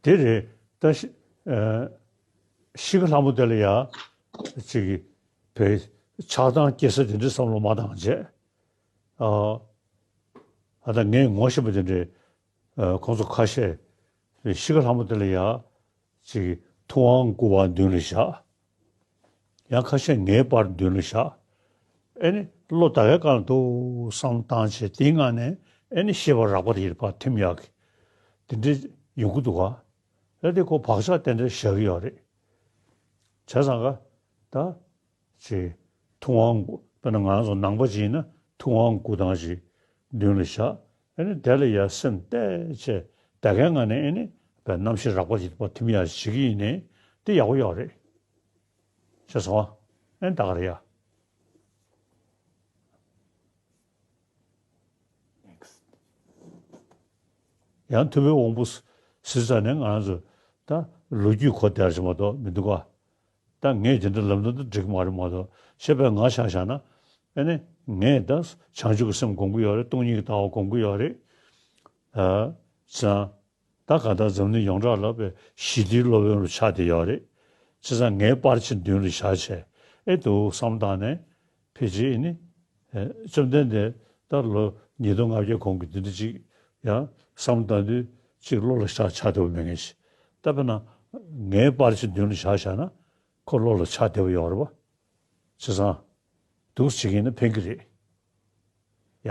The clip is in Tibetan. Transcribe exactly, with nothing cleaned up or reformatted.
དེ་རེད། ད་ཤི་ཨ་ཤི་ཁ་ལྷ་མོ་དེ་ལ་ཡ་ཅིག་བོད་ཆགས་སྡང་སྐྱེ་ས་དེ་འདྲའི་བསམ་བློ་མ་བཏང་བྱས། ཨ་ཨ་ད་ངས་ངོ་ཤེས་པ་དེ་འདྲའི་ཨ་ཁོང་ཚོ་ཁ་ཤས་ཤི་ཁ་ལྷ་མོ་དེ་ལ་ཡ་ཅིག་ཐུབ་དབང་བསྐུར་བ་མདུན་ལ་བཞག་ཡང་ཁ་ཤས་ངའི་པར་མདུན་ལ་བཞག་ཨེ་ནི་བློ་ད་གའི་སྒང་ལ་འདུག་བསམ་བཏང་བྱས་དེའི་ངང་ནས་ཨེ་ནི་ཤེས་པ་རགས་པ་དེ་ཡིན་པ་ཐིམ་ཡག་གི་དེ་འདྲའི་ཡོང་གི་འདུག་ག་ཨེ་དེ་ཁོ་བག་ཆགས་དེ་འདྲ་བཞག་གི་ཡོད་རེད། བྱས་ཙང་ག་ད་ཅེས་ཐུབ་དབང་བསྐུར། དཔེར་ན་ང་རང་ཚོ་ནང་པ་ཅིག་ཡིན་ན་ཐུབ་དབང་བསྐུར་སྟངས་ཅིག་མདུན་ལ་བཞག་ཨེ་ནི་དེ་ལ་ཡ་སེམས་གཏད་བྱས་ད་གའི་ངང་ནས་ཨེ་ནི་བའི་རྣམ་ཤེས་རགས་པ་ཅིག་པ་ཐིམ་ཡག་བྱེད་ཀྱི་ཡིན་ནའི་དེ་ཡག་པོ་ཡོད་རེད། ཤེས་སོང་ཨ། ཨེ་ད་ག་རེད་ཡ། ཡང་ཐུབ་པའི་དབང་པོ་ཟེར་ཙང་ནས་ང་རང་ཚོ་ད་ལོ་རྒྱུས་གོ་བདེ་བ་ཞིག་མ་གཏོགས་མི་འདུག་ག་ད་ངས་དེ་འདྲ་ལབ་ན་ད་འགྲིག་མ་རེད་མ་གཏོགས་བཤད་པའི་ང་ཆ་བཞག་ན་ཨེ་ནི་ངས་ད་བྱང་ཆུབ་ཀྱི་སེམས་སྒོམ་གྱི་ཡོད་རེད། སྟོང་ཉིད་ཀྱི་ལྟ་བ་སྒོམ་གྱི་ཡོད་རེད། ཨ་ཙང་། ད་ག་ད་འཛམ་གླིང་ཡོངས་གྲགས་ལ་བའི་ཞི་བདེའི་སློབ་དཔོན་རུ་ཆགས་བསྡད་ཡོད་རེད། བྱས་ཙང་ངའི་པར་ཆས་མདུན་ལ་བཞག་བྱས་ཨེ་འདུག་བསམ་བཏང་ནས་ཕལ་ཆེར་ཨེ་ནི། ཨེ་བཅོམ་ལྡན་འདས་ད་ལོ་ཉིས་སྟོང་ལྔ་བརྒྱ་གོང་གི་དུས་འདི་ཅིག་ཡང་བསམ་བཏང་དུས་ཅིག་བློ་ལ་ཤར་ཆགས་ཐུབ་མེད་མཁན་ཞིག་ད་དཔེར་ན་ངའི་པར་ཆས་མདུན་ལ་བཞག་བཞག་ན་ཁོ་བློ་ལ་ཆགས་བསྡད་པ་ཡོད་རེད་པ། བྱས་ཙང་འདུག་བྱེད་ཀྱི་ཡིན་ན་ཕན་གྱི་རེད། ཡ།